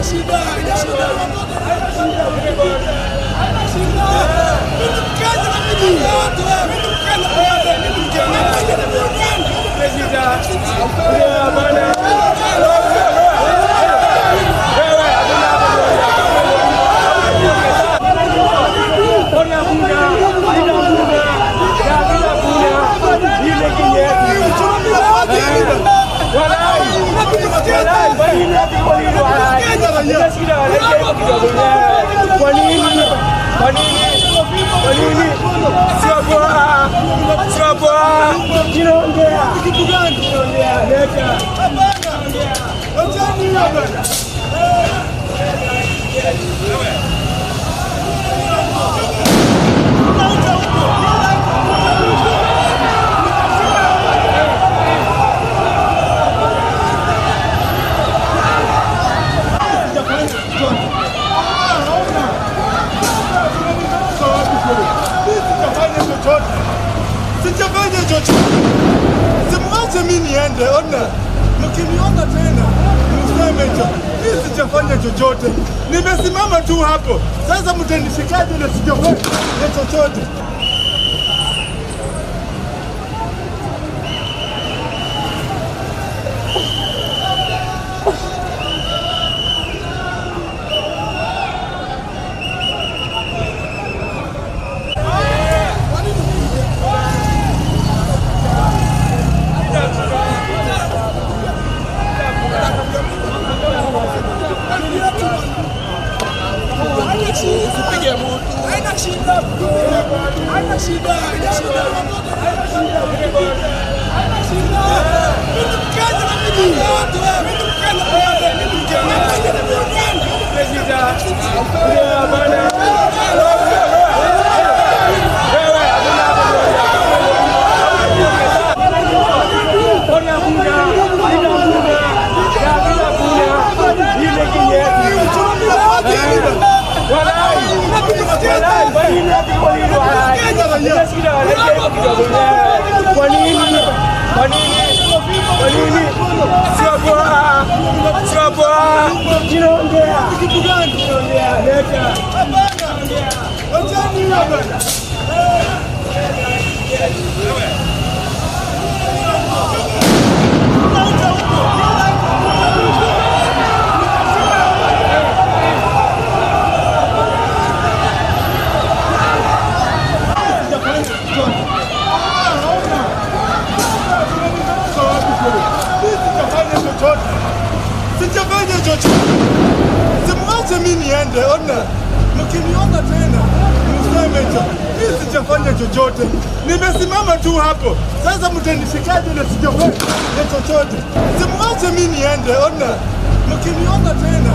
shida, haina shida. Haina shida. Haina shida. Mimi mkazi na mimi. Mimi mkazi na mimi mkazi. President. Bana. Sijafanya chochote. Simwache mimi niende, ona. Mkiniona tena, mseme cho. Mimi sijafanya chochote. Nimesimama tu hapo. Sasa mtanishikaje na sijafanya chochote? Sijafanya chochote. Simwache mimi niende, ona. Mkiniona tena, mseme cho. Mimi sijafanya chochote. Nimesimama tu hapo. Sasa mtanishikaje na sijafanya chochote? Simwache mimi niende, ona. Mkiniona tena,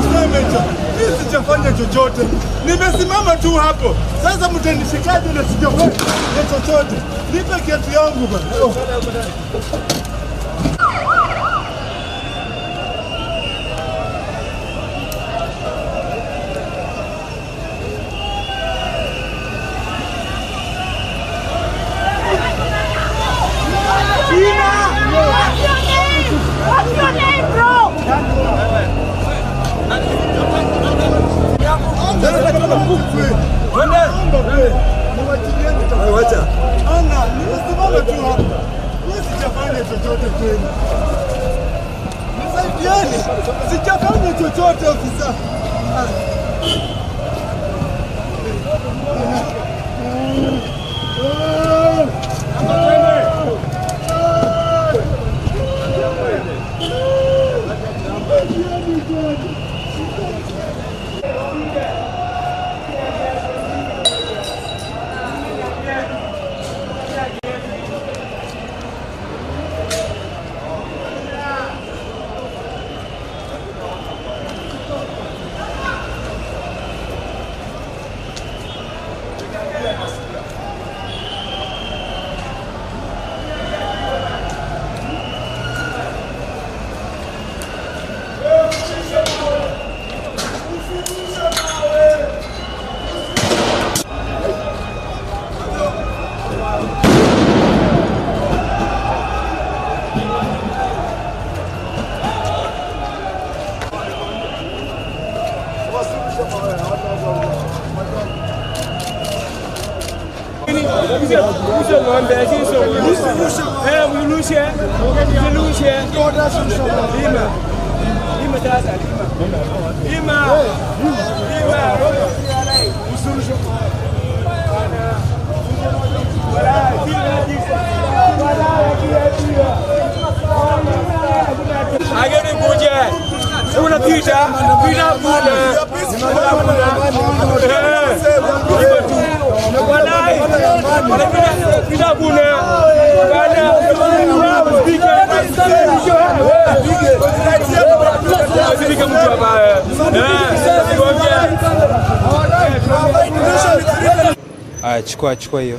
mseme cho. Mimi sijafanya chochote. Nimesimama tu hapo. Sasa mtanishikaje na sijafanya chochote? Nipe kiatu yangu bana. Oh. What's your name, bro? Sijafanya chochote kwenu. Nisaidieni. Sijafanya chochote ofisa. Wewe Chukua chukua hiyo.